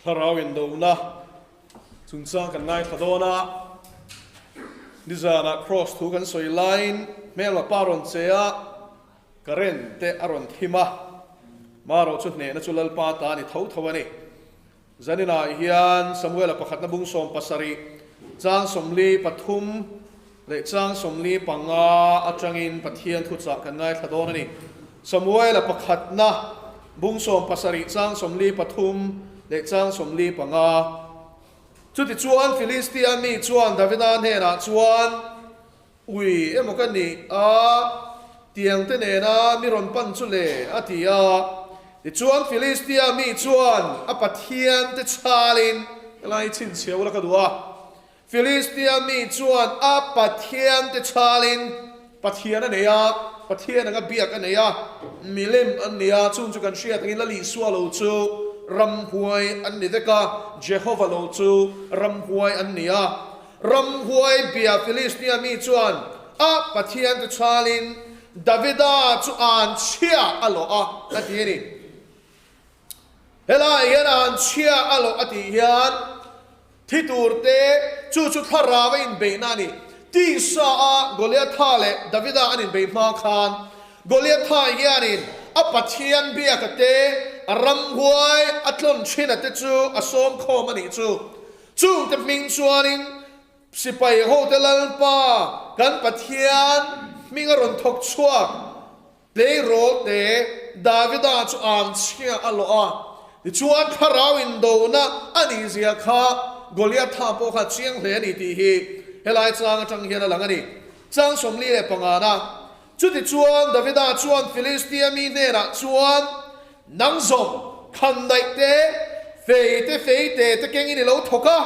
Thlarau indona chungchang kan ngaithla dawn a, nizanah Kraws thu kan sawi laiin hmelma pa rawn che a, current te a rawn thim a, marawh chu hnehna chu Lalpa ta a ni tho tho a ni. Zaninah hian Samuela pakhatna bung 70, chang 43 leh chang 45 atangin Pathian thuchah kan ngaithla dawn a ni. Samuela pakhatna bung 70, chang 43 leh chang 45. Chutichuan Filistia mi chuan Davida hnenah chuan, Ui emaw ka nih a, tiang te nena mi rawn pan chu le, a ti a. Tichuan Filistia mi chuan a pathian te chhalin, Helai chhinchhiah ula ka duh a. Filistia mi chuan a pathian te chhalin, Pathian a nei a, Pathian anga biak a nei a, milem an ni a, chung chu kan hriat angin Lal Isua lo chu ramhuai an ni vek a, Jehova lo chu ramhuai an ni a. Ramhuai bia Filistia mi chuan a pathiante chhalin Davida chu an chhia a lawh a, a ti a ni. Helaiah hian an chhia a lawh a tih hian thi turte chu chu thlarau a inbeihna a ni. Tisa a Goliatha leh Davida an inbeih hma khan Goliatha hianin a pathian biaka te, a ramhuai a tlawn thina te chu a sawm khawm a nih chu. Chungte hming chuanin sipai hote Lalpa kan Pathian hming a rawn thawk chhuak tleirawl te Davida chu ang chhia a lawh a, tichuan thlarau indona a nih zia kha Goliatha pawh kha chiang hle a ni tih hi helai chang atang hian a lang a ni. Chang 45 na. Chutichuan Davida chuan Filistia mi hnenah chuan, Nang zawng, khan daih te, fei te, fei te te kengin i lo thawk a,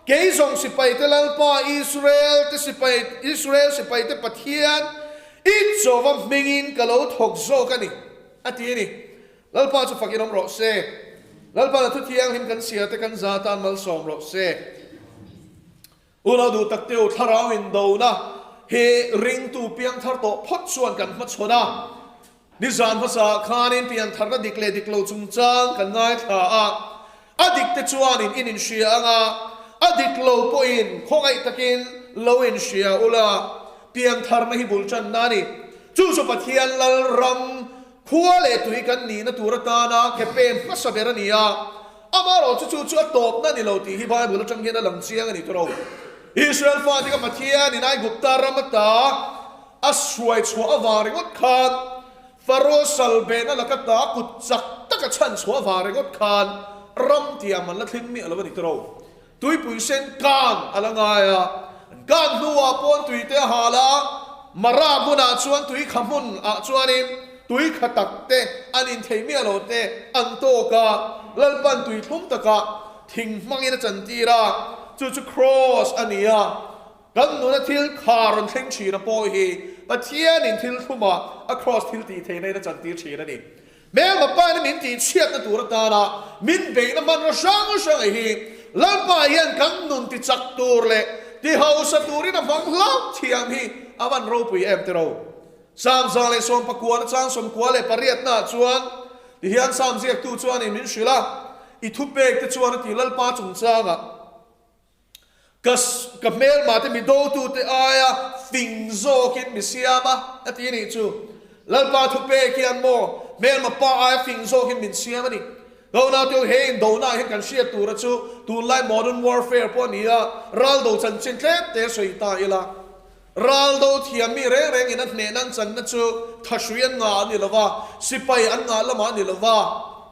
kei zawng sipai te Lalpa Israel te sipai, Israel sipai te Pathian i chawva hmingin ka lo thawk zawk a ni, a ti a ni. Lalpa chu fakin awm rawh se. Lalpa na thu thianghlim kan sia te kan za tan malsawm rawh se. Unau duh tak teu thlarau indona hi ringtu piangthar tawh phawt chuan kan hmachhawn a. Nizan hmasa khanin piantharna dik leh dik lo chungchang kan ngaithla a, a dik te chuanin in inhria ang a, a dik lo pawhin khawngaih takin lo inhria ula, piantharna hi bul tanna a ni. Chu chu Pathian Lalram Khua leh tui kan nihna tur atana ke pen hmasa ber a ni a, amaherawh chu chu chu a tawpna ni lo tih hi Bible atang hian a lang chiang a ni tawh lo. Israel fate kha Pathianin Aigupta ram ata a hruai chhuah avang ringawt khan, Pharaoh salbehna laka ta kut chak taka chhan chhuah avang ringawt khan ram tiam an la thleng miah lo a ni tawh lo. Tuipui sen kan a la ngai a, an kan hnuah pawn tui te a hal a, Mara hmunah chuan tui kha hmun ah chuanin tui kha tak te an inthei miah lo te an tawk a, Lalpan tui thlum takah thing hmangin a chantir a, chu chu Kraws a ni a, kan nuna thil kha rawn thleng thin a pawh hi Pathianin thil thlumah a Kraws thil tih theihna in a chantir thin a ni. Hmelma paina min tihchhiatna tur atana min beihna hmanraw hrang hrang hi Lalpa hian kan nun tichak tur leh tihausa turin a hmang hlauh thiam hi a van ropui em tiro. Sam 119 na chang 98 naah chuan tihian Sam ziaktu chuanin min hrilh a, I thupek te chuan a ti Lalpa chungchangah. Ka ka hmelmah te mi dotute aia fing zawkin mi siam a, a ti a nih chu. Lalpa thupek hian maw hmelma pa aia fing zawkin min siam a ni. Dona te he indona hian kan hriat tura chu tunlai modern warfare pawh a ni a, raldo chanchin tlem te sawi ta ila. Raldo thiam mi reng rengin a hneh nan channa chu thahrui an ngah a ni lo va, sipai an ngah lamah a ni lo va.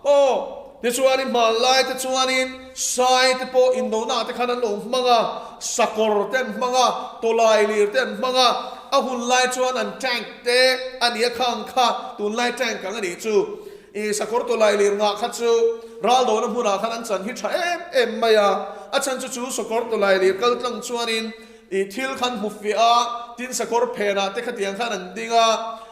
Aw, tichuanin hmanlai te chuanin sai te pawh indona te khan an lo hmang a, sakawr te an hmang a, tawlai lir te an hmang a, a hun lai chuan an tank te a nia khang kha tunlai tank ang a nih chu. I sakawr tawlai lir ngah kha chu raldona hmunah khan an chan hi tha em em mai a, a chhan chu chu sakawr tawlai lir kal tlang chuanin I thil khan hmu fiah a, tin sakawr phenah te khatiang khan an ding a,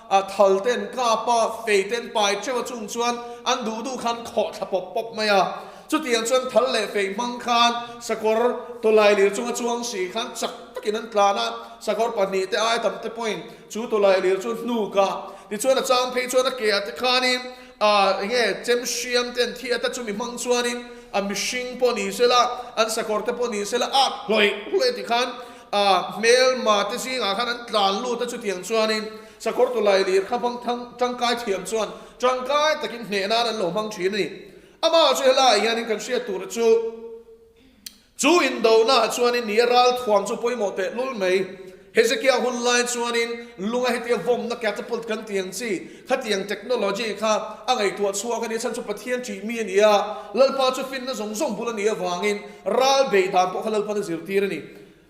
a thal te an kap a, fei te an pai teuh a chung chuan an duh duh khan khawh thla pawp pawp mai a. Chutiang chuan thal leh fei hmang khan sakawr tawlai lir chunga chuang si khan chak takin an tlan a, sakawr pahnih te ai tam te pawhin chu tawlai lir chu hnuk a, tichuan a chang phei chuan a ke ah te khanin a enge chem hriam te an thi a ta chumi hmang chuanin. A mihring pawh ni sela, an sakawr te pawh ni sela, a hlawih hlawih ti khan a hmelma te zingah khan an tlan lut a chutiang chuanin sakawr tawlai lir kha hmang thang tangkai thiam chuan tangkai takin hneh nan an lo hmang thin a ni. Amah chu helaiah hianin kan hriat tur chu Chu indonaah chuanin ni a ral thuam chu pawimawh teh lul mai. Hezekiah hun lai chuanin lunga hetia vawmna catapult kan tih ang chi, khatiang technology kha a ngaihtuah chhuak a ni. Chhan chu Pathian ṭih mi a ni a, Lalpa chu finna zawng zawng bul a nih avangin ral beih dan pawh kha Lalpan a zirtir a ni.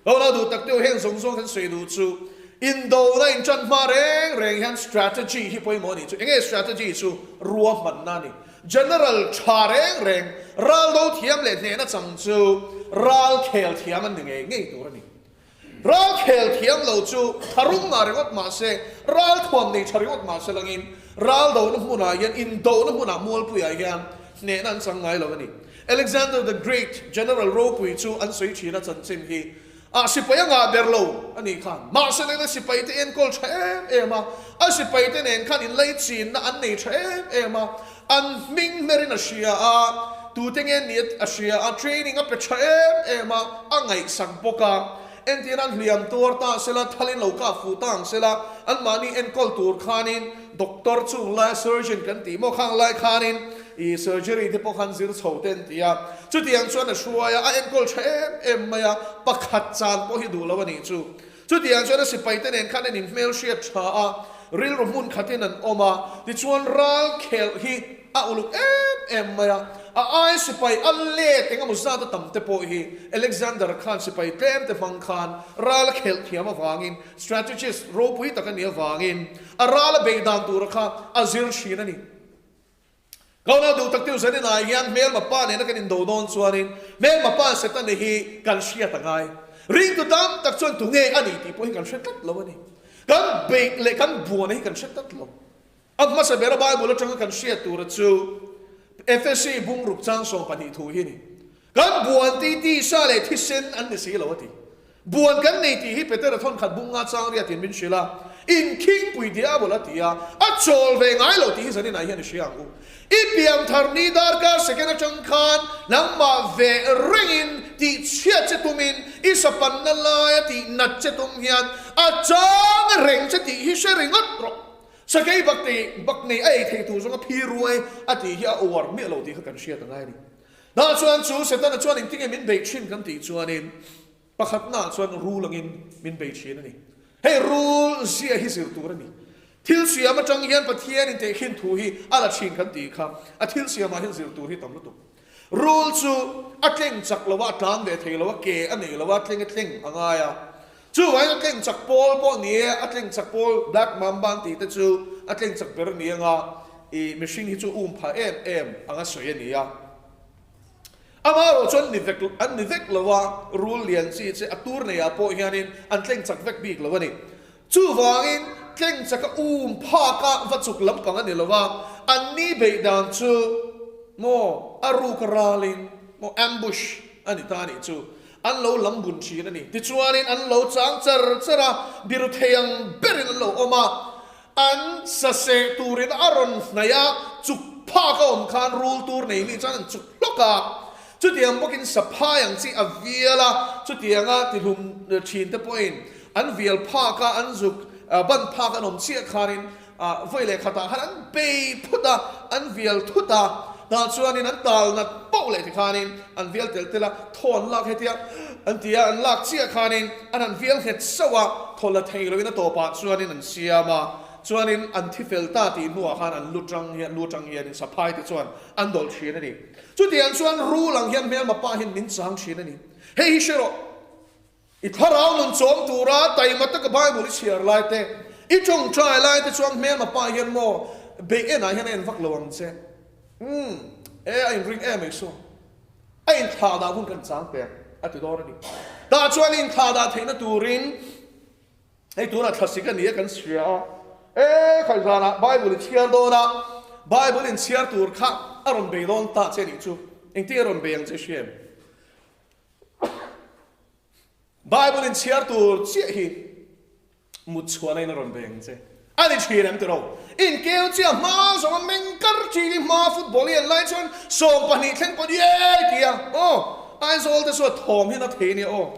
Hlauhna duh tak deuh heng zawng zawng kan sawi duh chu indona inṭan hma reng reng hian strategy hi pawimawh a nih chu. Enge strategy chu? Ruahmanna a ni. General tha reng reng, ral do thiam leh hnehna chang chu ral khel thiam an ni ngei ngei tur a ni. Ral khel thiam lo chu tharum ngah ringawt mah se, ral thuam nei tha ringawt mah se langin ral dohna hmunah hian, indohna hmunah mualpuiah hian hnehna an chang ngai lo a ni. Alexander the Great, General ropui chu an sawi thin a chanchin hi Ah sipai a ngah ber lo a nih khan. Mahse leng a sipai te enkawl tha em em a, a sipai te nen khan inlaichinna an nei tha em em a, an hming hmerin a hria a, tute nge ni a hria a, training a pe tha em em a, a ngaihsak bawk a. Entir an hliam tuar ta sela, thalin lo kah fuh ta ang sela, anmahni enkawl tur khanin doctor chung laia surgeon kan tih maw khang lai khanin ih surgery te pawh khan zir chho te an ti a. Chutiang chuan a hruai a, a enkawl tha em em mai a, pakhat chan pawh hi duh lo a nih chu. Chutiang chuan a sipaite nen khan an inhmelhriat tha a, rilru hmun khatin an awm a, tichuan ral khelh hi a uluk em em mai a. A ai sipai a let eng emaw zat a tam te pawh hi Alexander khan sipai tlem te hmang khan ral a khelh thiam avangin, strategist ropui tak a nih avangin a ral a beih dan tura kha a zir thin a ni. Kauna duh tak tiu Zaninah hian hmelma pa nena kan indo dawn chuanin hmelma pa Setana hi kan hriat a ngai. Ringtu tam tak chuan tunge a ni tih pawh hi kan hre tlat lo a ni. Kan beih leh kan buana hi kan hre tlat lo. A hmasa bera Bible atanga kan hriat tura chu Efesi bungruk chang 12 thu hi a ni. Kan buan ti tisa leh thisen an ni si lo a ti. Buan kan nei tih hi Petera thawn khat bung nga chang riatin min hrilh a, inkhingpui diabol a ti a, a chawl ve ngai lo tih hi zaninah hian i hria ang u. I piangthar ni darkar second atang khan nangmah ve rengin tih chhiat che tumin i sapanna laia tih nat che tum hian a chang reng che tih hi hre ringawt rawh. Sakei bak nei bak nei a ei thei tur zawnga phi ruai a tih hi a uar miah lo tih kha kan hriat a ngai a ni. Hnah chuan chu Setana chuan engtinge min beih thin kan tih chuanin pakhatnaah chuan rul angin min bei thin a ni. Hei rul zia hi zir tur a ni. Thil siam atang hian Pathian in tehkhin thu hi a la thin kan tih kha a thil siamah hian zir tur hi tam lutuk. Rul chu a tleng chak lo a, a tlan ve thei lo a, ke a nei lo a, tleng a tleng a ngai a. Chuvangin a tleng chak pawl pawh ni e, a tleng chak pawl Black Mamba an tih te chu a tleng chak ber a ni anga i mihring hi chu um pha em em anga sawi a ni a. Amaherawh chuan ni vek an ni vek lo a, rul lian chi che a tur neiah pawh hianin an tleng chak vek bik lo a ni. Chuvangin tleng chaka um phaka va chuk lampang a ni lo a, an ni beih dan chu maw a ruk ralin maw ambush a ni ta a nih chu. An lo lam bun thin a ni. Tichuanin an lo chang char char a, biru thei ang berin an lo awm a. An saseh turin a rawn hnaih a, chuk phak a awm khan rul tur nei mi chuan an chuk hlawk a. Chutiang bawkin saphai ang chi a vial a, chutianga tihlum thin te pawhin an vial phak a, an zuk ban phak an awm chiah khanin Ah, vawi leh khatah khan an bei phut a, an vial thut a, tah chuanin an tal nat poh leh tikhanin an vial tel tel a, thaw an lak hetia an ti a, an lak chiah khanin an han vial nghet sauh a, thaw la thei loin a tawpah chuanin an siam a, chuanin an thi fel ta tih hnuah khan an lu tang hian lu tang hianin saphai te chuan an dawlh thin a ni. Chutiang chuan rul ang hian hmelma pa hian min chang thin a ni. Hei hi hre rawh. I thlarau nun chawm tura taima taka Bible i chhiar lai te, i tawngtai lai te chuan hmelma pa hian maw beih enah hian a en vak lo ang che. Umm, e a inring em ei saw. A inthlah dah hun kan chang pek a ti dawn a ni. Tah chuan i inthlah dah theihna turin hei tunah thlasik a ni a kan hria a, e khaihzanah Bible i chhiar dawn a, Bible inchhiar tur kha a rawn bei dawn ta che nih chu. Engtin a rawn bei ang che hria em? Bible in chhiar tur chiah hi mut chhuahna in a rawn bei ang che. A ni thin em tiro? Inkeu chiah hma zawng a meng kar thin i hma football i en lai chuan 12 thleng pawh ye ti a aw Aizawl te chu a thawm hian a thei nia aw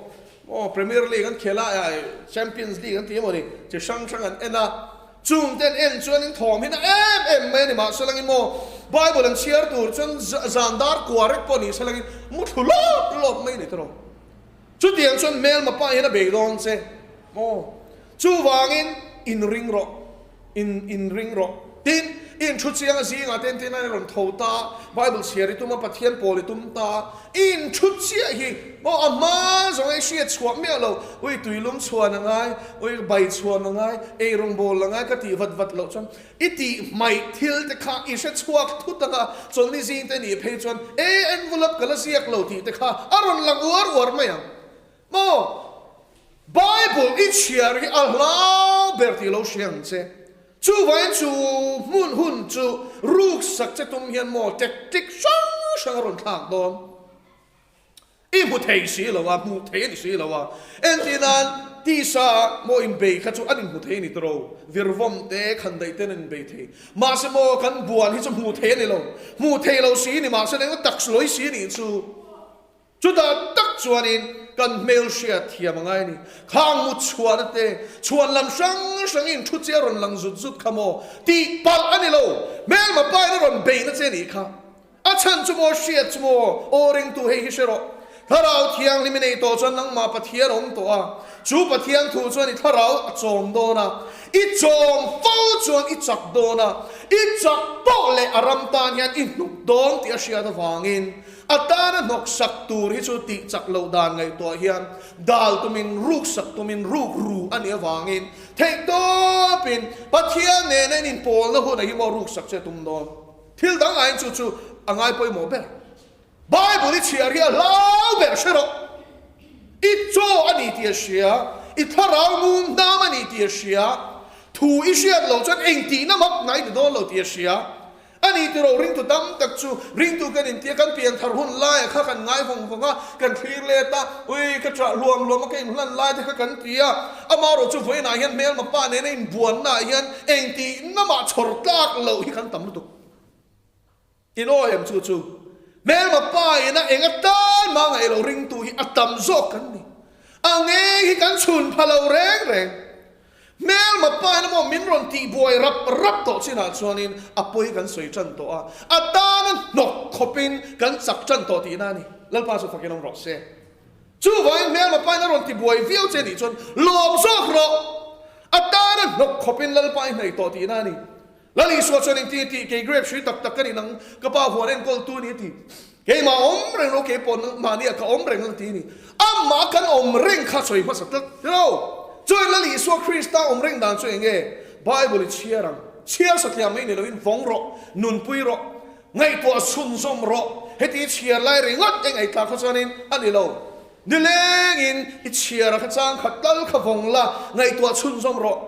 aw Premier League an khel a Champions League an ti emaw ni chi hrang hrang an en a chung te an en chuan in thawm hian a em em mai a ni mahse langin maw Bible an chhiar tur chuan zan dar kua rek pawh ni se langin muthlu lawp lawp mai a ni tiro. Chutiang chuan hmelma pa hian a bei dawn che maw? Chuvangin inring rawh, in inring rawh. Tin, i inthu chiang a zingah te entirna i rawn tho ta, Bible chhiar i tum a, Pathian pawl i tum ta, i inthu chiah hi maw a hma zawnga i hriat chhuah miah lo, ui tuilum chhuan a ngai, ui bai chhuan a ngai, eirawngbawl a ngai ka tih vat vat loh chuan I tih hmaih thil te kha i hre chhuak thut ang a, chawlhni zing te nih phei chuan e envelope ka la ziak lo tih te kha a rawn lang uar uar mai ang. Maw? Bible i chhiar hi a hlau ber tih lo hria ang che. Chuvangin chu hmun hun chu ruksak che tum hian maw tactic hrang hrang a rawn thlak dawn. I hmu thei si lo a, hmuh thei a ni si lo a. Entir nan, tisa maw inbei kha chu an inhmu thei a ni tawh. Virvawm te, khandaih ten an inbei thei. Mahse maw kan buan hi chu hmuh thei a ni lo. Hmuh thei lo si ni mahse eng tak lawi si nih chu. Chutah tak chuanin kan hmelhriat thiam a ngai a ni. Khang mut chhuahna te, chhuan lam hrang hrangin thu che a rawn lang zut zut kha maw tih palh a ni lo. Hmelma pain a rawn beihna che nih kha. A chhan chu maw hriat chu maw aw ringtu hei hi hre rawh. Thlarau Thianghlim i nei tawh chuan nangmah Pathian a awm tawh a, chu Pathian thu chuan i thlarau a chawm dawn a, i chawm fo chuan i chak dawn a, i chak poh leh a ram tan hian i hnuk dawn tih a hriat avangin a tana hnawksak tur hi chu tih chak loh dan ngaihtuah hian dal tumin ruksak tumin ruk ru a nih avangin theihtawpin Pathian nena in inpawlna hunah hi maw ruksak che tum dawn. Thil dang aiin chu chu a ngai pawimawh ber. Bible i chhiar hi a hlau ber hre rawh. I chaw a ni tih a hria, i thlarau mum hnam a ni tih a hria, thu i hriat loh chuan engtihna mak ngai ti dawn lo tih a hria. A ni tiro ringtu tam tak chu ringtu kan intia kan pianthar hun laiah kha kan ngai vawng vawng a, kan thlir let a, ui ka ṭah hluam hluam a ka inhlan lai te kha kan ti a, Amaherawh chu vawiinah hian hmelma pa nena inbuannaah hian engtihna mah chhawr tlak loh hi kan tam lutuk. In aw em chu chu hmelma pa ina eng atan mah ngaih lo ringtu hi a tam zawk kan ni. A ngei hi kan chhun pha lo reng reng. Hmelma pa ina maw min rawn tihbuai rap rap tawh chinah chuanin a pawi kan sawi tan tawh a, a tana hnawk khawpin kan chak tan tawh tihna a ni. Lalpa chu fakin awm rawh se. Chuvangin hmelma pain a rawn tibuai viau che nih chuan lawm zawk rawh. A tana hnawk khawpin Lalpa i hnaih tawh tihna a ni. Lal Isua chuan engtin a tih? Kei grape hrui tak tak ka ni nang, ka pa huan enkawltu a ni a ti. Keimah awm reng lo, kei pawh mahniah ka awm reng lo ti a ni. Amah kan awm reng kha sawi hmasa tlat lo. Chuan Lal Isua Krista awm reng dan chu eng nge? Bible i chhiar ang. Chhiar satliah mai ni loin vawng rawh, nunpui rawh. Ngaihtuah chhunzawm rawh. Heti i chhiar lai ringawt e ngaihtlak kha chuanin a ni lo. Nilengin i chhiar a kha chang khat tal kha vawng la, ngaihtuah chhunzawm rawh.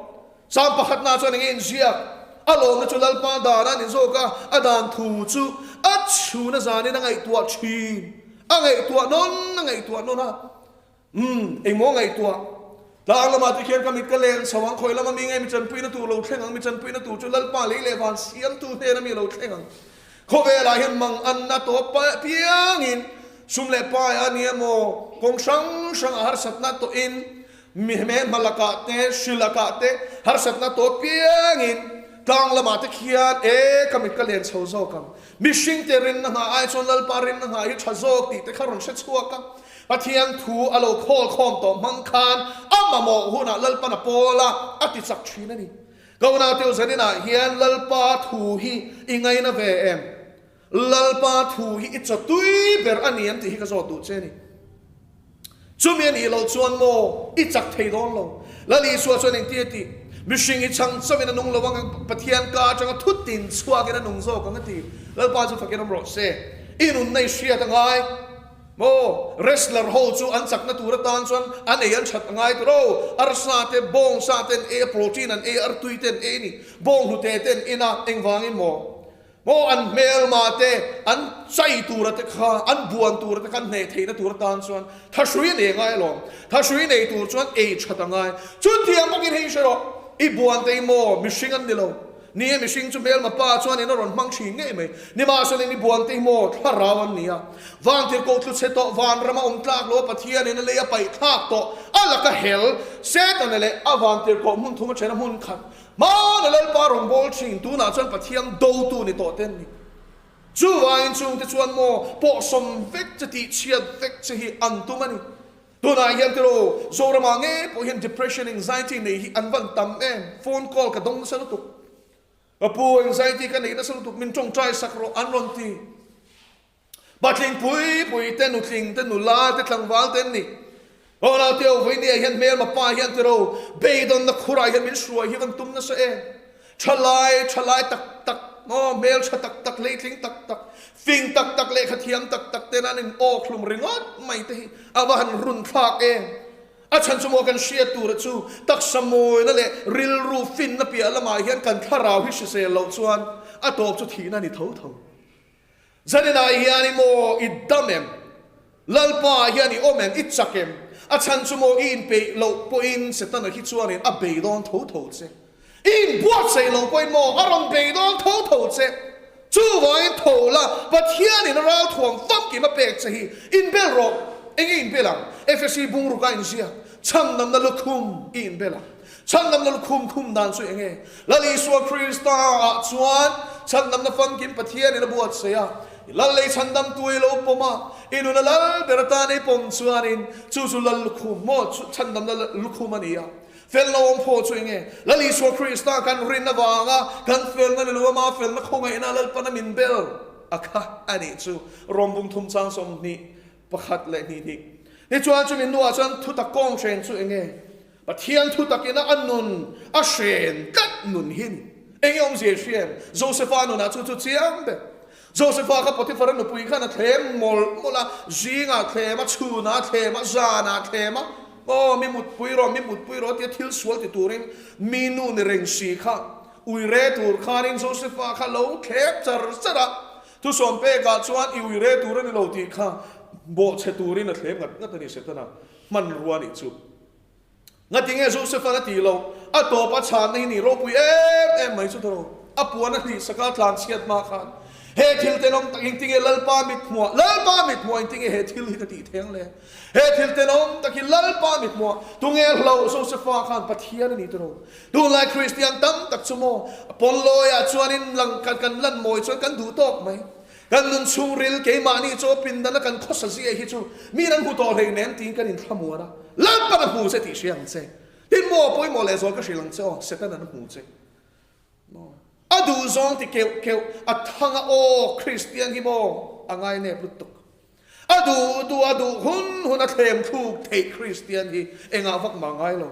Chang pakhatna chuan enge inziak? A lawmna chu Lalpa dan a ni zawk a, a dan thu chu a chhun a zanin a ngaihtuah thin. A ngaihtuah nawn a ngaihtuah nawn a. Umm, engmaw ngaihtuah? Tlang lamah te khian ka mit ka len chho ang, khawi lama mi nge mi chanpuina tur lo thleng ang, mi chanpuina tur chu Lalpa lei leh van siamtu hnena mi lo thleng ang. Khawvelah hian mang anna tawp piangin sum leh pai a ni emaw, kawng hrang hrangah harsatna tawhin, mi hmel hma lakah te, hri lakah te harsatna tawp piangin tlang lamah te khian e ka mit ka len chho zawk ang. Mihringte rinna nghah ai chuan Lalpa rinna nghah hi tha zawk tih te kha rawn hre chhuak a. Pathian thu a lo khawl khawm tawh hmang khan a mamawh hunah Lalpan a pawl a, a ti chak thin a ni. Ka unau zaninah hian Lalpa thu hi i ngaina ve em? Lalpa thu hi i chawtui ber a ni em tih hi ka zawt duh che a ni. Chumi a nih loh chuan maw i chak thei dawn lo. Lal Isua chuan engti a tih? Mihring hi chhang chauhin a nung lo ang, Pathian ka atanga thu tin chhuakin a nung zawk ang a ti. Lalpa chu fakin awm rawh se. I nunna i hriat a ngai. Maw, wrestler ho chu an chakna tur atan chuan an ei an that a ngai tur o, arsa te, bawng sa te an ei a, protein an ei a, artui te an ei a ni, bawng hlute te an in a, engvangin maw? Maw, an hmelma te, an chai tura te kha, an buan tura te kha an hneh theihna tur atan chuan thahrui a nei a ngai alawm, thahrui nei tur chuan ei that a ngai. Chutiang bawkin hei hre rawh. I buante hi maw mihring an ni lo. Ni e, mihring chu hmelma pa chuanin a rawn hmang thin ngei mai. Nimahselain i buante hi maw thlarau an ni a. Vantirhkoh tlu chhe tawh, vanrama awm tlak lo a Pathianin a lei a paih thlak tawh, a laka hel, Setana leh a vantirhkoh hmun thum a then a hmun khat. Hmana Lalpa rawn bawl thin, tunah chuan Pathian dotu ni tawh te an ni. Chuvangin chungte chuan maw pawhsawm vek che tihchhiat vek che hi an tum a ni. Tunah hian tiraw, Zoramah ngei pawh hian depression, anxiety nei hi an van tam em? Phone call ka dawng nasa lutuk. Ka pu, anxiety ka nei nasa lutuk, min tawngtai sak rawh an rawn ti. Patling pui pui te, nutling te, nula te, tlangval te an ni. Aw naute aw, vawinia hian hmelma pa hian tiraw, beidawnna khurah hian min hruai hi van tum nasa em? Thalai, thalai tak tak, aw hmeltha tak tak, hleitling tak tak, fing tak tak, lehkha thiam tak tak ten an in awk hlum ringawt mai te hi a va han run thlak em? A chhan chu maw kan hriat tura chu taksa mawina leh rilru finna piah lamah hian kan thlarau hi hrisel loh chuan a tawp chu thihna a ni tho tho. Zaninah hian i maw i dam em? Lalpa ah hian i awm em? I chak em? A chhan chu maw i inpeih loh pawhin Setana hi chuanin a bei dawn tho tho che. I inbuatsaih loh pawhin maw a rawn bei dawn tho tho che. Chuvangin tho la, Pathianin a ralthuam famkim a pek che hi inbel rawh. Enge inbel ang? Efesi bungruk a inziak, Chhandamna lukhum i inbel ang. Chhandamna lukhum khum dan chu enge? Lal Isua Krista ah chuan chhandamna famkim Pathianin a buatsaih a, i lal lei chhandamtu i lo pawm a, i nuna lal ber atan i pawm chuanin chu chu lal lukhum maw chhandamna lukhum a ni a. Felna awm pawh chu enge? Lal Isua Krista kan rin avanga kan felna ni lo ama felna khawngaihna Lalpana min bel a kha a nih chu. Rawm bung thum chang 21 leh hnih hnih. Tichuan chumi hnuah chuan thutak kawng hren chu enge? Pathian thu takina a nun a hren tlat nun hi ni. Enge awmzia i hria em? Josefa nunah chu chu chiang ber. Josefa kha Potiphara nupui khan a thlem mawlh mawlh a, zingah thlem a, chhunah thlem a, zanah thlem a, Aw mi mutpui rawh, mi mutpui rawh tia thil sual ti turin mi nu ni reng si kha uire tur khanin Josefa kha lo thlem char char a. Thusawm pekah chuan i uire tur a ni lo tih kha bawhchhe turin a thlem ngat ngat a ni Setana hmanrua nih chu. Ngatinge Joseph-a'n a tih loh? A tawp a chhanna hi nih ropui em em mai chu tawh. A puan a hlih saka tlan chhiat hma khan he thil tenawm tak engtinge Lalpa mithmuah, Lalpa mithmuah engtinge he thil hi ka tih theng le? He thil tenawm tak hi Lalpa mithmuah tunge hlauh Joseph-a khan Pathian a ni tawh. Tunlai Kristian tam tak chu maw pawnlawiah chuanin lang kan lan mawi chuan kan duh tawk mai. Kan nun chhungril keimahni chaw pindana kan khawsa zia hi chu mi an hmu tawh hleinem tiin kan inthlamuan a, Lalpan a hmu che tih hria ang che. Tin maw pawimawh leh zual ka hrilh ang che aw, Satan an hmu che. Maw a duh zawng ti keuh keuh a thang a aw Kristian hi maw a ngainep lutuk. A duh duh a duh hun hun a thlem thluk theih Kristian hi engah vak mah ngai lo.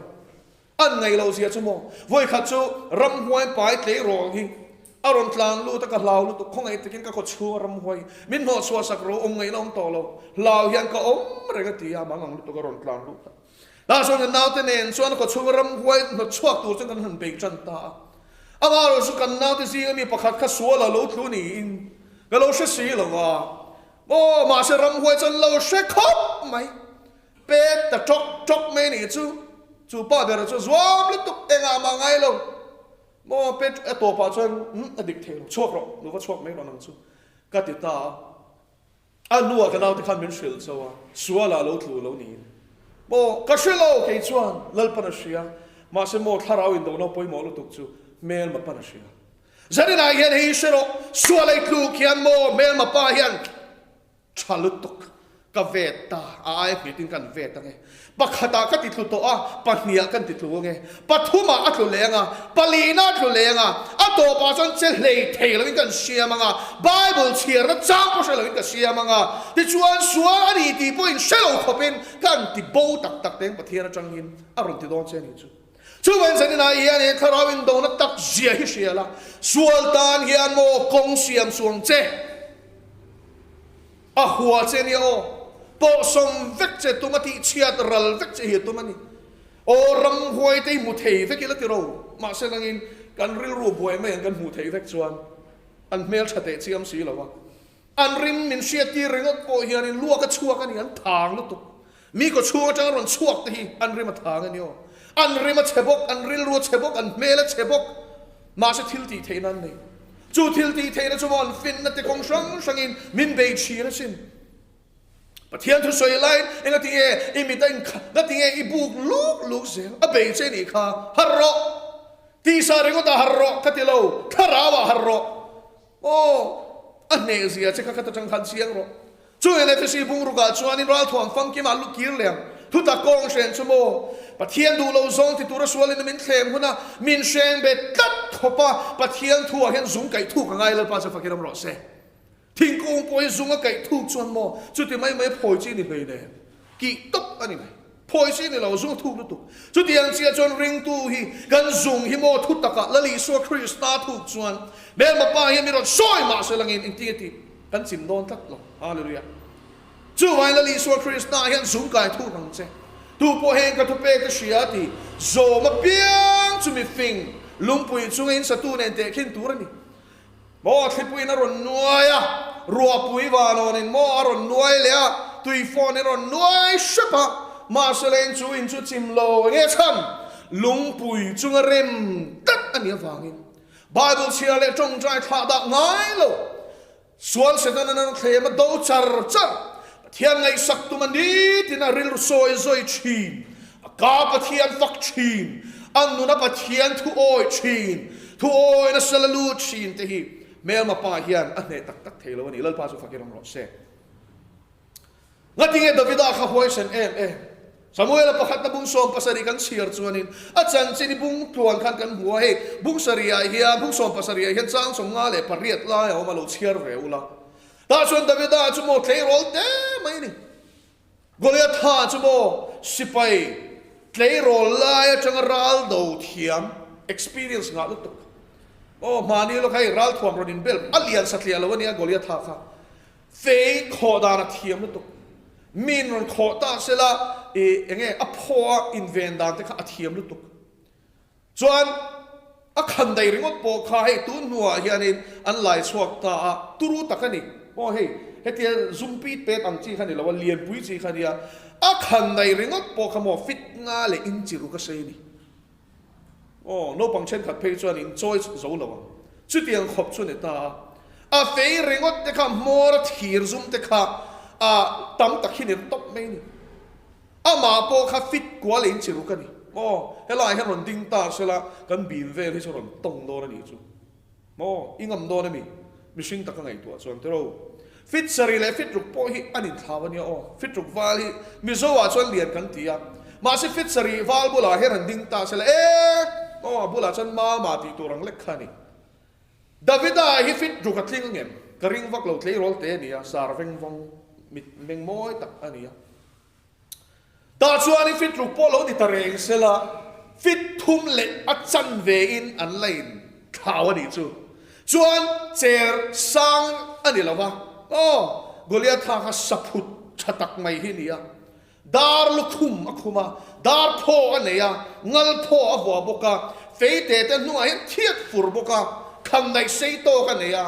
An ngaih loh zia chu maw? Vawikhat chu ramhuai pai tleirawl hi a rawn tlan lut a, ka hlau lutuk, khawngaih takin ka kawchhung a ramhuai min hnawh chhuah sak ro, awm ngaihna awm tawh lo, hlau hian ka awm reng a ti a, mang ang lutuk a rawn tlan lut a. Tah chuan kan naute nen chuan a kawchhung a ramhuai hnawt chhuak tur chuan kan han bei tan ta a. Amaherawh chu kan naute zinga mi pakhat kha sual a lo tlu niin ka lo hre si lo va, aw mahse ramhuai chuan lo hre khawp mai. Pek ta ṭawk ṭawk mai nih chu, chu pa ber chu zuam lutuk engah mah ngai lo. Maw pet a tawpah chuan umm a dik thei lo, chhuak rawh, lo va chhuak mai rawh nang chu ka ti ta a. A hnuah ka naute khan min hrilh chauh a, sualah lo tlu lo niin. Maw ka hre lo kei chuan Lalpan a hria, mahse maw thlarau indona pawimawh lutuk chu hmelma pan a hria. Zaninah hian hei hre rawh, sual ei tluk hian maw hmelma pa hian Tha lutuk ka vet ta, a ai hmitin kan vet ange. Pakhatah ka ti tlu tawh a, pahniah kan ti tlu ange. Pathumah a tlu leng a, palina a tlu leng a, a tawpah chuan che hlei thei loin kan siam anga, Bible chhiarna chang pawh hre loin ka siam anga, tichuan sual a ni tih pawhin hre lo khawpin kan ti bo tak tak teng Pathian atangin a rawn ti dawn che a nih chu. Chuan zaninah hian he thlarau indona tak zia hi hria la, sual tan hian maw kawng siam suang che a hua che nia aw, pawhsawm vek che tum a tihchhiat ral vek che hi a tum a ni. Aw ramhuai te hi hmu thei vek ila tiro, mahse nangin kan rilru buai mai ang kan hmuh theih vek chuan an hmeltha teh chiam si lo a. An rim min hriattir ringawt pawh hianin luak a chhuak a ni, an thang lutuk. Mi kaw chhung atanga rawn chhuak te hi an rim a thang a ni aw. An rim a chhe bawk, an rilru a chhe bawk, an hmel a chhe bawk. Mahse thil tih theihna an nei. Chu thil tih theihna chu maw an finna te kawng hrang hrangin min bei thin asin. Pathian thu sawi laiin engati nge i mit a inkha, ngati nge i buk luk luk zel a bei che nih kha, harh rawh! Tisa ringawtah harh rawh ka ti lo, thlarauah harh rawh! Aw, a hneh zia che kha khat atang khan chiang rawh. Chu LFC bungrukah chuanin ralthuam famkimah lu kir leh ang. Thutak kawng hren chu maw? Pathian duh lo zawng ti tura sualin min thlem huna min hreng bet tlat khawp a, Pathian thuah hian zung kaih thuk a ngai Lalpa chu fakin awm rawh se. Thingkung pawh hi zung a kaih thuk chuan maw chuti mai mai a phawi chi ni hlei nen kih tawp a ni mai. Phawi chi ni lo, zung a thuk lutuk. Chutiang chiah chuan ringtu hi kan zung hi maw thu takah Lal Isua Krista thuk chuan hmelma pa hian mi rawn sawi mah se langin engtin nge tih kan chim dawn tlat lo. Hallelujah. Chuvangin Lal Isua Krista hian zung kai thuk ang che. Tu pawh heng ka thupek ka hria ti zawm apiang chu mifing lungpui chunga in satu nen tehkhin tur a ni. Maw thlipuiin a rawn nuai a, ruahpui vanawnin maw a rawn nuai leh a, tuifawnin a rawn nuai hrep a, mahse leng chu in chu chim lo enge chhan lungpui chunga rem tlat a nih avangin Bible chhiar leh tawngtai thlah dah ngai lo. Sual Setana nan thlem a do char char, Pathian ngaihsak tum a ni tiin a rilru sawi zawi thin, a ka Pathian fak thin, a nun a Pathian thu awi thin, thu awi nasa la lut thin te hi hmelma pa hian a hneh tak tak thei lo a ni, Lalpa chu fakin awm rawh se. Ngatinge Davida kha huaisen em em? Samuela pakhatna bung 70 kan chhiar chuanin a chanchin i bung tluan khan kan hmu a, hei bung sarihah hian bung 70ah hian chang 58 lai a awm a, lo chhiar ve ula. Tah chuan Davida chu maw tleirawl te mai a ni. Goliatha chu maw sipai tleirawl lai atanga ral do thiam, experience ngah lutuk. Aw hmani lawk hei ralthuam rawn inbel a lian satliah lo a nia Goliatha kha. Fei khawh dan a thiam lutuk. Min rawn khawh ta sela i enge a phaw a inven dan te kha a thiam lutuk. Chuan a khan daih ringawt pawh kha hei tun hnuah hianin an lai chhuak ta a, turu tak a ni. Aw hei hetia zum pit pet ang chi kha ni lo a, lianpui chi kha nia. A khan daih ringawt pawh kha maw fit nga leh inchi ruk a sei a ni. Aw, naupang thenkhat phei chuan in chawi zo lo ang. Chutiang khawp chu ni ta a. A fei ringawt te kha hmawr a thir zum te kha a tam tak hi ni tawp mai ni. Amah pawh kha fit kual in chi ruk a ni. Aw, helaiah hian rawn ding ta sela kan bim vel hi chu rawn tawng dawn a nih chu. Maw? I ngam dawn ami? Mihring taka ngaihtuah chuan tiro. Fit sarih leh fit ruk pawh hi an inthlau ania aw. Fit ruk val hi Mizo ah chuan lian kan ti a. Mahse fit sarih val bulah hian han ding ta sela e! Aw a bulah chuan mama tih tur ang lek kha a ni. Davida hi fit ruk a tling angem? Ka ring vak lo tleirawl te a ni a, sar veng vawng mit meng mawi tak a ni a. Tah chuan i fit ruk pawh lo ni ta reng sela, fit thum leh a chan vein an la in thlau a nih chu. Chuan cher sang a ni lo va, aw, Goliatha kha saphut tha tak mai hi a ni a. Dar lukhum a khum a, dar phaw a nei a, ngal phaw a vuah bawk a, feite te hnuah hian thiat fur bawk a, kham naih sei tawk a nei a,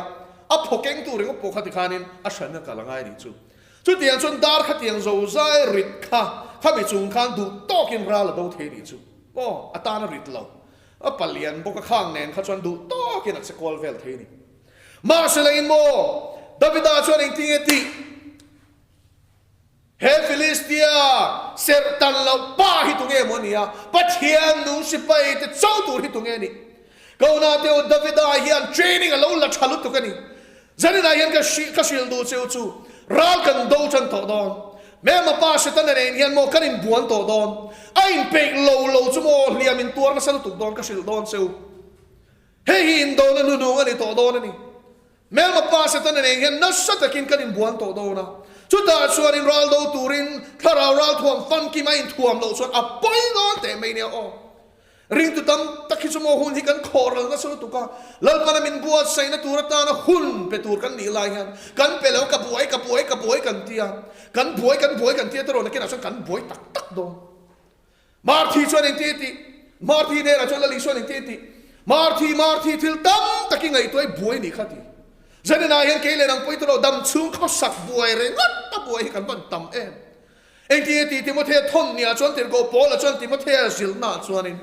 a phaw kengtu ringawt pawh kha tikhanin a hran a kal a ngai a nih chu. Chutiang chuan dar khatiang zo zai rit kha khami chung khan duh tawkin ral a do thei nih chu aw, a tan a rit lo. A palian bawk a khang nen kha chuan duh tawkin a che kual vel thei a ni. Mahse lengin maw Davida chuan engtin nge tih? He Filistia serh tan loh pa hi tunge maw nia? Pathian nung sipai te cho tur hi tunge nih? Kona teu Davida hian training a lo la tha lutuk a ni. Zaninah hian ka hrilh ka hrilh duh cheu chu ral kan do tan tawh dawn. Hmelma pa Setana nen hian maw kan inbuan tawh dawn. A inpeih lo lo chu maw hliam in tuar nasa lutuk dawn ka hrilh dawn cheu. Hei hi indona hnunung a ni tawh dawn a ni. Hmelma pa Setana nen hian nasa takin kan inbuan tawh dawn a. Chutah chuanin ral do turin thlarau ralthuam famkim a inthuam loh chuan a pawi dawn teh mai nia aw. Ringtu tam tak hi chu maw hun hi kan khawh ral nasa lutuk a, Lalpana min buatsaihna tur atana hun pe tur kan nih lai hian kan pe lo, ka buai, ka buai, ka buai kan ti a, kan buai, kan buai kan ti a tiraw nakinah chuan kan buai tak tak dawn. Marthi chuan engti a tih? Marthi hnenah chuan Lali chuan engti a tih? Marthi, Marthi thil tam tak i ngaihtuah i buai nih kha ti. Zaninah hian kei leh nang pawh i tiraw dam chhung khawsak buai ringawt a buai hi kan van tam em. Engtin nge tih Timothea thawn niah chuan Tirhkoh Paula chuan Timothea zilhnaah chuanin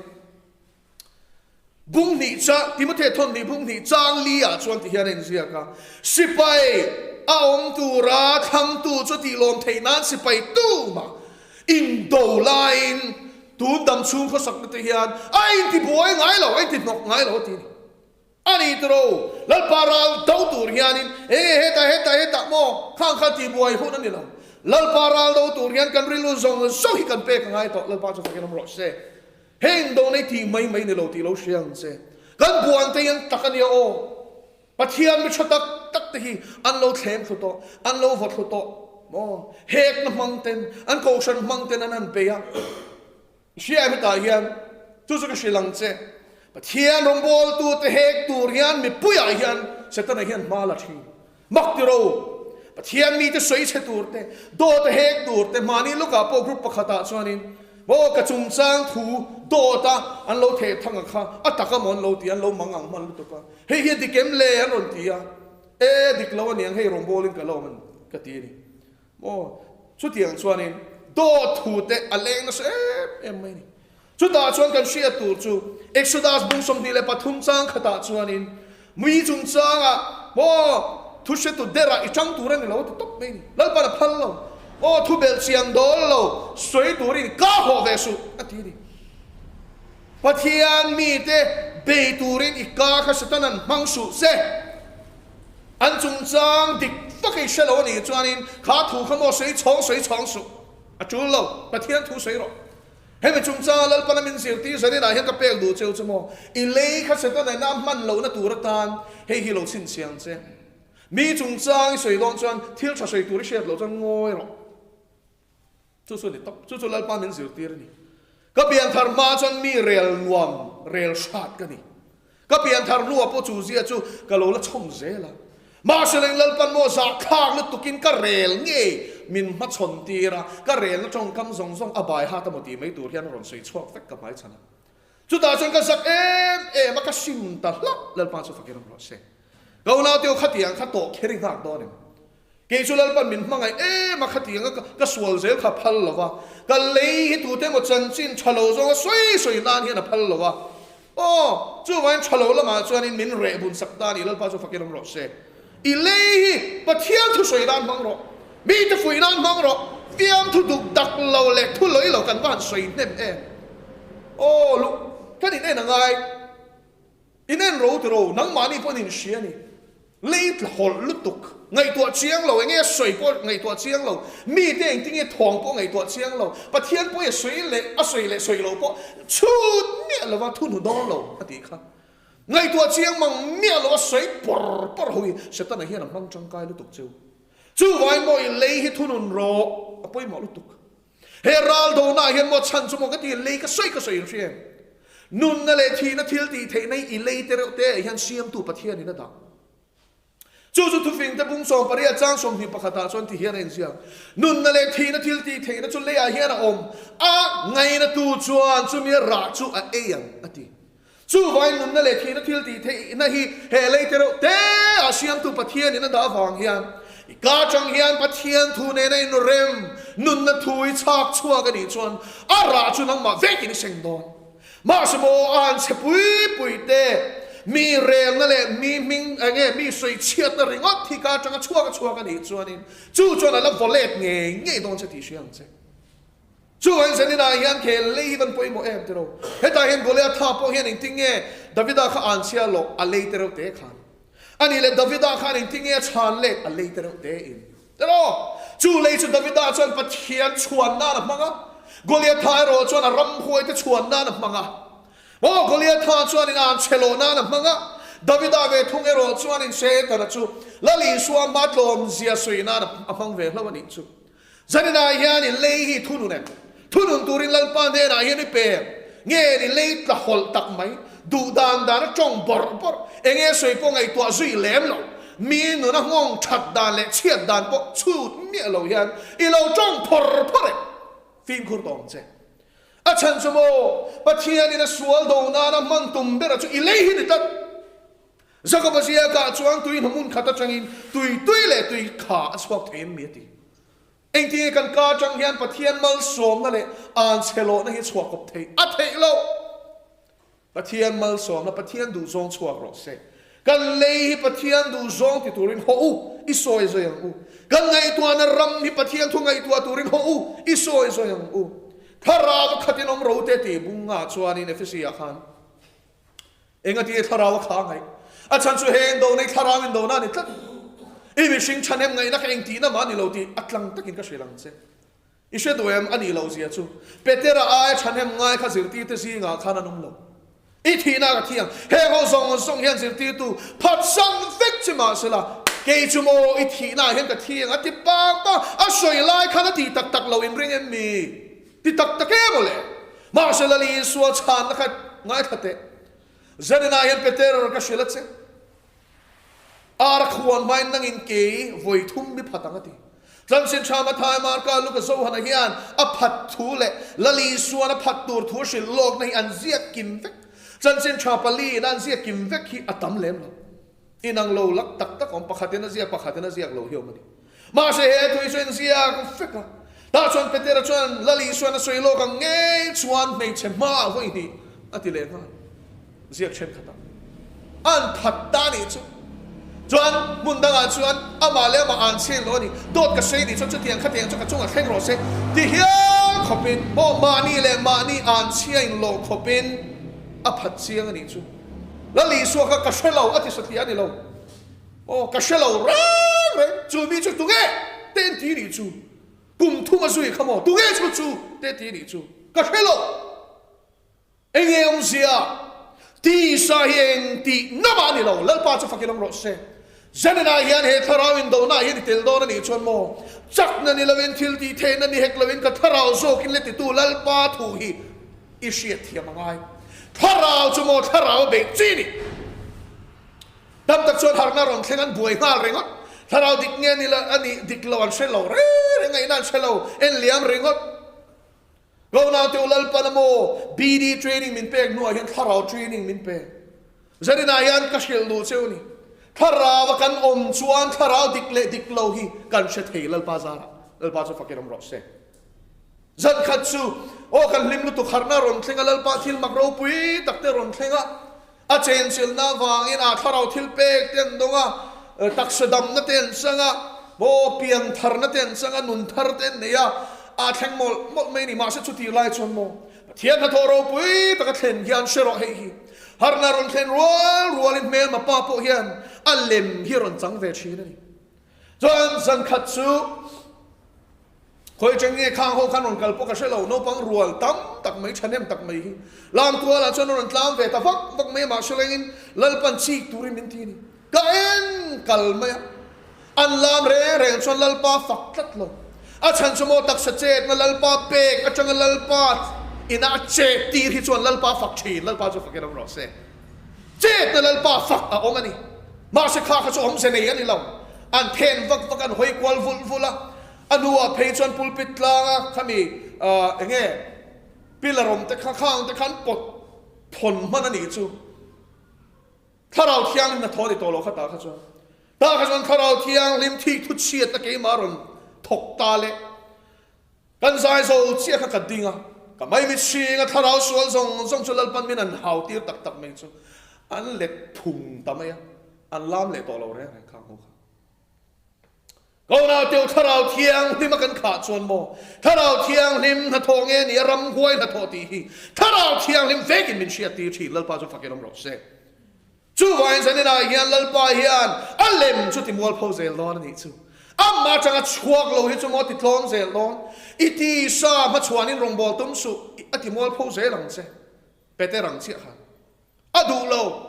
Bung hnih chang, Timothea thawn hnih bung hnih chang li ah chuan ti hian a inziak a, Sipai a awm tura thlangtu chu tih lawm theih nan sipai tumah indo laiin tun dam chhung khawsakna te hian a intibuai ngai lo, a intihnawk ngai lo a ti a ni. A ni tiro, Lalpa ral do tur hianin enge hetah hetah hetah maw khang kha tihbuai hun a ni lo. Lalpa ral do tur hian kan rilru zawng zawng hi kan pek a ngai tawh, Lalpa chu fakin awm rawh se. Heng do nei tih mai mai ni lo tih lo hria ang che. Kan buan te hi an tak a nia aw. Pathian mi tha tak tak te hi an lo thlem thlu tawh, an lo vaw thlu tawh maw? Hekna hmang ten, an kohhran hmang ten an han bei a. Hria hetah hian chu chu ka hrilh ang che. Pathian rawngbawltute hek tur hian mipuiah hian Setana hian hma la thin. Mak ti ro! Pathian mite sawi chhe tur te, dawt a hek tur te, mahni lawkah pawh group pakhatah chuanin maw ka chungchang thu dawta an lo theh thang a kha, a tak a maw an lo ti, an lo mang ang hman lutuk a, hei hi a dik em le an rawn ti a, e a dik lo aniang hei rawngbawlin ka lo awm ka ti a ni. Maw chutiang chuanin dawt thu te a leng nasa em em mai a ni. Chutah chuan kan hriat tur chu Exodus bung 23 chang khatah chuanin mui chungchangah maw thu hretu derah i chang tur a ni lo a ti tawp mai a ni. Lalpan a phal lo. Aw thu belh chiang dawl lo sawi turin ka hawh ve suh a ti a ni. Pathian mite bei turin i ka kha Satanan hmang suh se. An chungchang dik vak i hre lo a nih chuanin kha thu kha maw sawi chhawng sawi chhawng suh a tul lo. Pathian thu sawi rawh. Hemi chungchanga Lalpana min zirtir zaninah hian ka pek duh cheu chu maw? I lei kha Setana ina hman lohna tur atan hei hi lo chhinchhiang che. Mi chungchang i sawi dawn chuan thil tha sawi tur i hriat loh chuan ngawi rawh. Chu chu a ni tawp. Chu chu Lalpa min zirtir a ni. Ka pianthar hma chuan mi rel nuam, rel hrat ka ni. Ka pianthar hnuah pawh chu zia chu ka lo la chhawm zel a. Mahse leng Lalpan maw zahthlak lutukin ka rel ngei min hmachhawn tir a, ka relna tawngkam zawng zawng a bai hat a maw tih mai tur hian a rawn sawi chhuak vek ka hmaichhan a. Chutah chuan ka zak em em a, ka sim ta hlauh. Lalpa chu fakir awm rawh se. Ka unaute khatiang kha tawh kher i nghak dawn em? Kei chu Lalpan min hmangaih em a, khatiang a ka sual zel kha a phal lo va, ka lei hi tute emaw chanchin tha lo zawnga sawi sawi nan hian a phal lo va. Aw, chuvangin tha lo lamah chuanin min reh bun sak ta a ni, Lalpa chu fakin awm rawh se. I lei hi Pathian thu sawi nan hmang rawh, mite fuih nan hmang rawh, fiamthu duk dak lo leh thu lawih lo kan va han sawi hnem em. Aw, luh kan in en a ngai. In en ro ti ro, nangmahni pawhin in hria a ni. Lei tla hawlh lutuk, ngaihtuah chiang lo, enge a sawi pawh ngaihtuah chiang lo, mite engtinge thawng pawh ngaihtuah chiang lo, Pathian pawh i a sawi leh a sawi leh sawi lo pawh chhut miah lova thu hnu dawn lo a tih kha. Ngaihtuah chiang mang miah lo a sawi pawr pawr ho hi Setana hian a hmang tangkai lutuk cheu. Chuvangin maw i lei hi thunun rawh a pawimawh lutuk. He ral donaah hian maw chhan chu maw ka ti lei ka sawi ka sawi in hria em? Nunna leh thihna thil tih theihna hi i lei te reuh te ah hian siamtu Pathianin a dah. Chu chu thufing te bung 18 chang 21 ah chuan ti hian a inziak, Nunna leh thihna thil tih theihna chu leiah hian a awm a, ngainatu chuan chumi a rah chu a ei ang a ti. Chuvangin nunna leh thihna thil tih theihna hi he lei te reuh te ah siamtu Pathianin a dah avang hian i ka atang hian Pathian thu nena inrem nunna thu i chhak chhuak a nih chuan a rah chu nangmah vekin i seng dawn. Mahse maw a han chhe pui pui te, mi relna leh mi hming enge mi sawi chhiatna ringawt hi ka atanga chhuak a chhuak a nih chuanin chu chuan a la vaw let ngei ngei dawn che tih hria ang che. Chu an Zeninah hian khel lei hi van pawimawh em tiro. Hetah hian Goliatha pawh hian engtin nge Davida kha an chhia loh a lei te reuh te khan. A nih leh Davida khan engtin nge a chhan let a lei te reuh te in. Tiro. Chu lei chu Davida chuan Pathian chhuan nan a hmang a, Goliatha erawh chuan a ramhuai te chhuan nan a hmang a. Maw Goliatha chuan in an chhe loh nan a hmang a, Davida ve thung erawh chuan in Setana chu Lal Isua hma tlawmzia sawi nan a hmang ve hlauh a nih chu. Zaninah hian i lei hi thunun em? Thunun turin Lalpa hnenah hian i pem nge ni lei tla hawlh tak mai, duh dan dan a tawng bawrh bawrh, enge sawi pawh ngaihtuah zui lem lo, mi nuna nghawng that dan leh chhiat dan pawh chhut miah lo hian i lo tawng phawr phawr em? Fimkhur tawh ang che. A chhan chu maw, Pathianin a sual do nana hman tum bera chu i lei hi ni tlat. Jakoba ziakah chuan tui hna hmun khat atangin tui tui leh tui kha a chhuak thei em mi a ti. Engtinge kan ka atang hian Pathian malsawmna leh anchhe lawhna hi chhuah kawp theih a theih loh? Pathian malsawmna, Pathian duhzawng chhuak rawh se. Kan lei hi Pathian duhzawng ti turin haw u, i sawi zawi ang u. Kan ngaihtuahna ram hi Pathian thu ngaihtuah turin haw u, i sawi zawi ang u. Thlarau a khatin awm ro te tih bunga chuanin Efesi ah khan engati thlarau a kha ngaih? A chhan chu he indona hi thlarau indona a ni tlat. I mihring thahnem ngaihna kha engtihna mah a ni lo tih a tlang takin ka hrilh ang che. I hre duh em? A nih loh zia chu Petera aia thahnem ngai kha zirtirte zingah khan an awm lo. I thihna ka thi ang. Heng ho zawng zawng hian zirtirtu phatsan vek che mah sela, kei chu maw i thihnaah hian ka thi ang a ti pang pang. A sawi lai khan a ti tak tak lo in ring em mi? Ti tak tak em aw le? Mahsela Isua chhanna kha ngaithla teh. Zaninah hian Peter ka hrilh a che. Ar a khuan hmain nangin kei vawi thum mi phat ang a ti. Tlamsin tha Mathai, Marka, Luka, Johana hian a phat thu leh Lal Isuan a phat tur thu hrilh lawkna hi an ziak kim vek. Chanchin tha paliin an ziak kim vek hi a tam lem lo. Inang lo lak tak tak awm, pakhatin a ziak, pakhatin a ziak lo hi awm a ni. Mahse he thu hi chu inziak vek a. Tah chuan Petera chuan Lal Isuan a sawi lawk ang ngei chuan hmeichhe hmaah vawi hnih a ti leh nghal. Ziak thenkhatah an phat ta nih chu. Chuan hmun dangah chuan amah leh amah an chheng lo a ni. Dawt ka sawi nih chuan chutiang khatiang chu ka chungah thleng rawh se ti hial khawpin maw mahni leh mahni an chhiain loh khawpin a phat chiang a nih chu. Lal Isua kha ka hre lo a ti satliah a ni lo. Aw, ka hre lo reng reng, chu mi chu tunge te en ti nih chu? Kum thum a zui kha maw? Tunge chu chu te ti nih chu? Ka hre lo. Enge awmzia? Tisa hi eng tih na mah a ni lo, Lalpa chu fakin awm rawh se. Zanina hian he thlarau indona hian i tel dawn a nih chuan maw? Chakna ni loin, thil tih theihna ni hek loin ka thlarau zawkin le titu Lalpa thu hi i hriatthiam a ngai. Thlarau chu maw thlarau a beih chi ni? Tam tak chuan harhna rawn thleng an buai nghal ringawt. Thlarau dik nge ni lo a nih dik lo an hre lo reng reng ngaihna an hre lo en liam ringawt. Ko naute u Lalpan a maw BD training min pek hnuah hian thlarau training min pe. Zaninah hian ka hrilh duh cheu ni. Thlarau a kan awm chuan thlarau dik leh dik lo hi kan hre thei Lalpa zarah. Lalpa chu fakin awm rawh se. Zan khat chu aw kan hlim lutuk harhna rawn thleng a Lalpa thil mak ropui tak te rawn thleng a. A chenchilhna avangin a thlarau thil pek te an dawng a, taksa damna te an chang a, maw pian tharna te an chang a, nun thar te an nei a, a thleng mawlh mawlh mai a ni. Mahse chutih lai chuan maw Pathian hnathawh ropui taka thlen hian hre rawh hei hi. Harna rawn thlen rual rualin hmelma pa pawh hian a lem hi a rawn chang ve thin a ni. Chuan zan khat chu Khawi cheng nge khang ho khan rawn kal pawh ka hre lo, naupang rual tam tak mai, thahnem tak mai hi Lamtualah chuan a rawn tlang ve ta vak vak mai a, mahse lengin Lalpan chik turin min ti a ni. Ka en kal mai a, an lam reng reng chuan Lalpa fak tlat lo. A chhan chu maw taksa chetna Lalpa pek atanga Lalpa ina a chet tir hi chuan Lalpa fak thin, Lalpa chu fakin awm rawh se. Chetna Lalpa fak a awm a ni. Mahse kha kha chu awmze nei a ni lo. An then vak vak, an hawi kual vulh vulh a. A hnuah phei chuan pulpit tlanga khami eng nge pillar awm te kha khang te khan pawt thawn hman a nih chu. Thlarau Thianghlim hnathawh a ni tawh lo kha tah kha chuan. Tah kha chuan Thlarau Thianghlim thik thu chhiatna keimah rawn thawk ta leh. Kan zai zo chiah kha ka ding a, ka maimit hring a thlarau sual zawng zawng chu Lalpan min an hau tir tak tak mai chu an let phung ta mai a, an lam leh tawh lo reng reng kha ang ho kha. Ko nauteu thlarau thianghlim a kan khah chuan maw thlarau thianghlim hnathawh nge ni a ramhuai hnathawh tih hi thlarau thianghlim vekin min hriat tir thin Lalpa chu fakin awm rawh se. Chuvangin zaninah hian Lalpa hian a lem chu ti mualpho zel dawn a nih chu. Amah atanga chhuak lo hi chu maw ti tlawm zel dawn. I tisa hmachhuanin rawngbâwl tum suh, a ti mualpho zel ang che. Peter ang chiah khan a duh lo.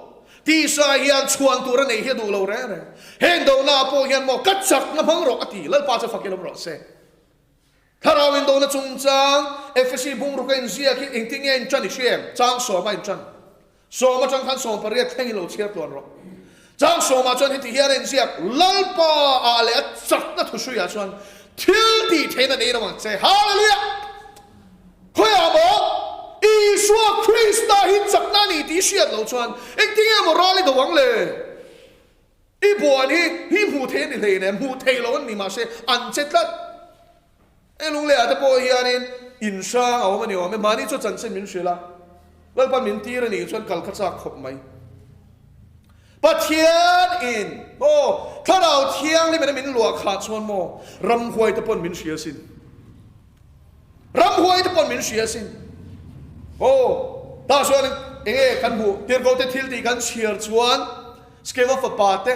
Tisa hian chhuan tur a neih hi a duh lo reng reng. Heng donaah pawh hian maw ka chakna hmang rawh a ti. Lalpa chu fakin awm rawh se. Thlarau indona chungchang Efesi bungruk a inziak hi engtin nge a inṭan i hria em? Chang sawma inṭan. Sawm atang khan 80 thleng i lo chhiar tluan rawh. Chang sawmah chuan heti hian a inziak, Lalpa ah leh a chakna thuhruiah chuan thil tih theihna nei lo ang che. Hallelujah! Khawiah maw Isua Krista hi chakna a ni tih i hriat loh chuan engtin nge maw ral i do ang le? I buan hi hi hmuh theih a ni hleinem, hmuh theih loh an ni mahse an che tlat. Heng lungleiah te pawh hianin in hrang a awm a ni awm e. Mahni chu chanchin min hrilh a, Lalpa min tir a nih chuan kal kha chak khawp mai. Pathian in maw Thlarau Thianghlim in a min luah khah chuan maw ramhuai te pawn min hria sin. Ramhuai te pawn min hria sin. Aw, tah chuan enge kan hmuh tirhkoh te thil tih kan chhiar chuan Skeva fapa te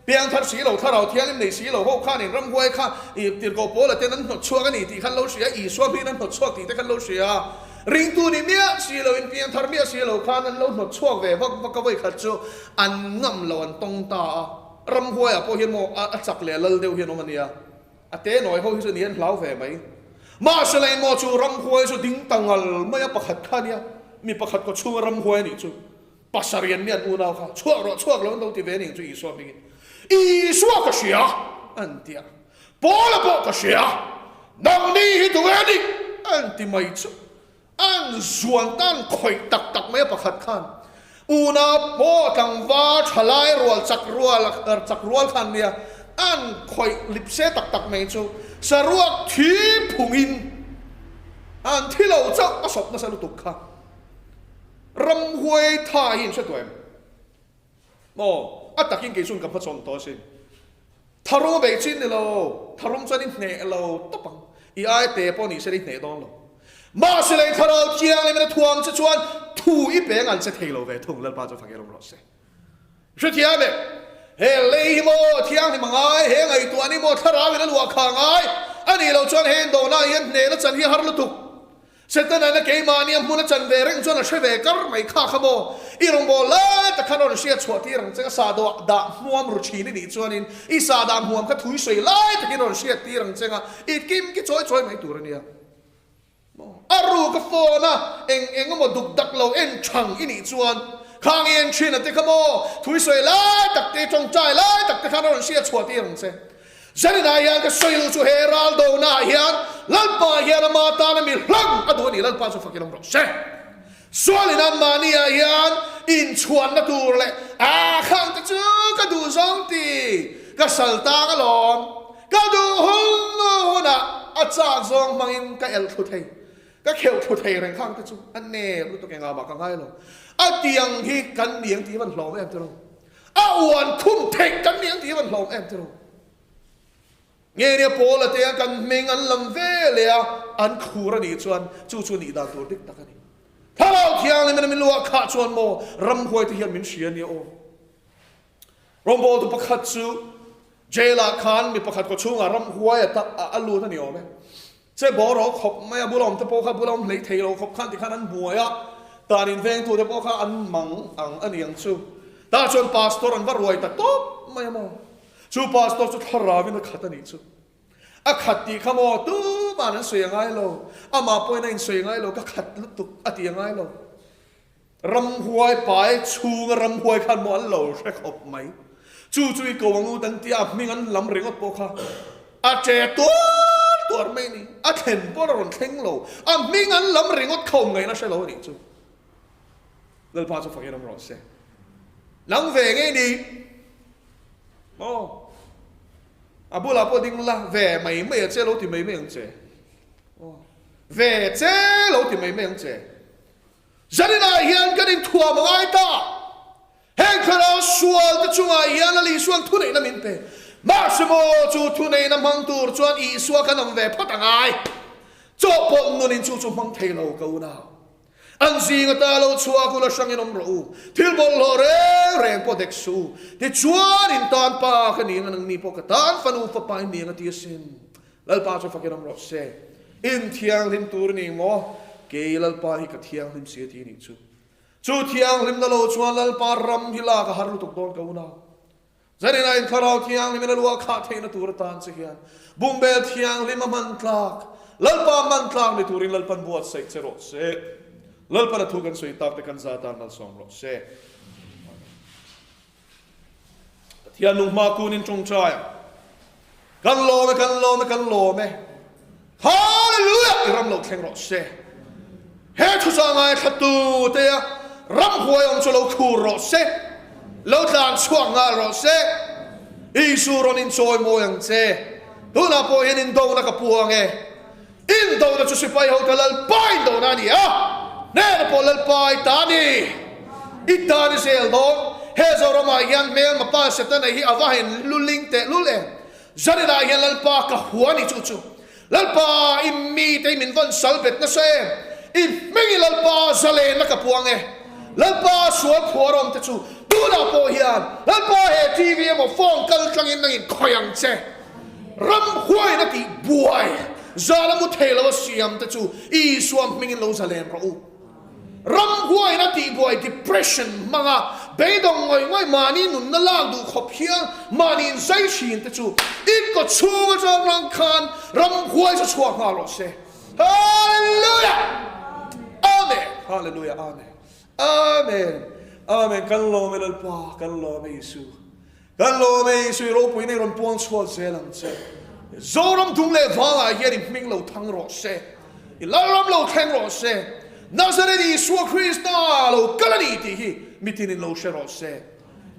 Piangthar si lo, Thlarau Thianghlim nei si lo ho khanin ramhuai kha i tirhkoh Paula ten an hnawt chhuak a ni tih khan lo hria, Isua hmingin an hnawt chhuak tih te khan lo hria. Ringtu ni miah si lo in piangthar miah si lo khan an lo hnawt chhuak ve vak vak a vawikhat chu an ngam lo an tawng ta a. Ramhuaiah pawh hian maw a chak leh a lal deuh hian awm a nia. A te nawi ho hi chu ni an hlau ve mai. Mahse lei maw chu ramhuai chu ding ta ngal mai a pakhat kha nia, mi pakhat kaw chhunga ramhuai a nih chu. Pasarih an mi an unau kha, Chhuak rawh, chhuak lo an lo ti ve ning chu Isua hmingin, Isua ka hria an ti a, Paula pawh ka hria, nangni hi tunge a nih? an ti mai chu. An zuan tan khawih tak tak mai a pakhat khan unau pawh tlangval thalai rual chak rual chak rual khan nia an khawih lipse tak tak mai chu saruak thi phungin an thi lo chauh a sawp nasa lutuk kha. Ramhuai tha hi in hre tawh em? Maw? A takin kei chuan ka hmachhawn tawh asin. Tharum a beih chin ni lo, tharum chuan i hneh lo tawp ang. I ai te pawh ni se i hneh dawn lo. Mahse lei thlarau thianghlim in a thuam che chuan thu i pe ang an che thei lo ve thung, Lalpa chu fak i rawm rawh se. Hrethiam e, he lei hi maw thianghlim a ngai, he ngaihtuah ni maw thlarau in a luah kha a ngai, a nih loh chuan he indawhna hian hnehna chan hi a har lutuk. Setana'n a keimahni a hmun a chan ve reng chuan a hre ve kar mai kha kha maw? I rawngbâwl lai tak khan a rawn hriat chhuah tir ang che, a sahdah dah hmuam ru thin i nih chuanin i sahdah hmuam kha thui sawi lai takin a rawn hriat tir ang che nga, i kim ki chawi chawi mai tur a nia. Maw? A ruk a phone a eng eng emaw duk dak lo en thang i nih chuan khang i en thin a te kha maw? Thui sawi lai tak te, tawngtai lai tak te khan a rawn hriat chhuah tir ang che. Zaninah hian ka sawi luh chu he ral donaah hian Lalpa hian ama tana mi hlang a duh a ni, Lalpa chu fakin awm rawh se. Sualin anmahniah hian inchhuanna tur leh a khang te chu ka duh zawng ti ka sal tang alawm, ka duh hun hunah a chak zawng hmangin ka elh thlu thei, ka kheuh thlu thei reng khang te chu a nep lutuk engah mah ka ngai lo. A tiang hi kan ni ang tih hi van hlawm em tiraw? A uan khum theih kan ni ang tih hi van hlawm em tiraw? Nge nia Paula te a kan hming an lam ve leh a, an khur a nih chuan chu chu nih dan tur dik tak a ni. Thlarau Thianghlim in a min luah khah chuan maw ramhuai te hian min hria nia aw. Rawngbawltu pakhat chu jail ah khan mi pakhat kaw chhungah ramhuai a a lut a ni awm e. Che bawr rawh khawp mai a, bula awm te pawh kha bula awm hlei thei lo khawp khan tikhan an buai a, tan in vengtu te pawh kha an mang ang a ni ang chu. Tah chuan pastor an va ruai ta tawp mai a maw? Chu pastor chu thlarau in a khat a nih chu. A khat tih kha maw tuman an sawi a ngai lo, amah pawhin a insawi a ngai lo, ka khat lutuk a ti a ngai lo. Ramhuai pai chhunga ramhuai khan maw an lo hre khawp mai. Chu chu i ko ang u tan tia a hming an lam ringawt pawh kha a che tuar tuar mai a ni. A thlen pawh a rawn thleng lo. A hming an lam ringawt kha awm ngaihna hre lo a nih chu. Lalpa chu fakin awm rawh se. Nang ve ngei ni maw? A bulah pawh ding la ve mai mai a che lo ti mai mai ang che. Ve che lo ti mai mai ang che. Zaninah hian kan inthuam a ngai ta. Heng thlarau sual te chungah hian Lal Isua'n thuneihna min pe. Mahse maw chu thuneihna hmang tur chuan Isua kan awm ve phawt a ngai. Chawhpawlh nunin chu chu hmang thei lo ka unau. An zing ata lo chhuak ula hrangin awm rawh u. Thil bawlhhlawh reng reng pawh dek suh u. Tichuan in tan pa ka ni ang a nangni pawh ka tan fanu fapa in ni ang a ti asin. Lalpa chu fakin awm rawh se. In thianghlim tur a ni maw? Kei Lalpa hi ka thianghlim si a ti nih chu. Chu thianghlimna lo chuan Lalpa ram hi lak a har lutuk dawn ka unau. Zaninah in thlarau thianghlimin a luah khah theihna tur atan che hian bungbel thianghlim a hman tlak, Lalpa hman tlak ni turin Lalpan buatsaih che rawh se. Lalpan a thu kan sawi tak te kan za tan malsawm rawh se. Amen. Pathian nung hma kun in tawngtai ang. Kan lawm e, kan lawm e, kan lawm e. Hallelujah! I ram lo thleng rawh se. He thuchah ngaithla tu te a ram huai awm chu lo khur rawh se. Lo tlan chhuak nghal rawh se. Isu rawn in chawi mawi ang che. Tunah pawh hian indona ka puang e. Indona chu sipai hote Lalpa indona a ni a, hnena pawh Lalpa i ta a ni. I ta ni zel dawn. He Zoramah hian hmelma pa Setana hi a va han luling teh lul em? Zaninah hian Lalpa ka hua a ni chu chu. Lalpa i mite hi min vawn sal bet nasa em? I hming i Lalpa zalenna ka puang e. Lalpa sual phuar awm te chu tunah pawh hian Lalpa he TV emaw phone kal tlangin nangin khawih ang che. Ramhuaina tih buai zala mu thei lo a siam te chu Isua hmingin lo zalen rawh u. Ramhuaina tih buai depression hmanga beidawng ngawih ngawih mahni nunna lak duh khawp hial mahni inzai thin te chu in kaw chhung atang rang khan ramhuai chu chhuak nghal rawh se. Hallelujah! Amen! Hallelujah! Amen! Amen! Amen! Kan lawm e Lalpa, kan lawm e Isu. Kan lawm e Isui ropui nei rawn puang chhuak zel ang che. Zoram dung leh vangah hian i hming lo thang rawh se. I Lalram lo thleng rawh se. Nazareth Isua Krista lo kal a ni tih hi mitinin lo hre rawh se.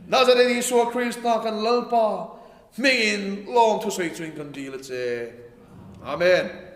Nazareth Isua Krista kan Lalpa hmingin lawmthu sawi chuin kan dil a che. Amen.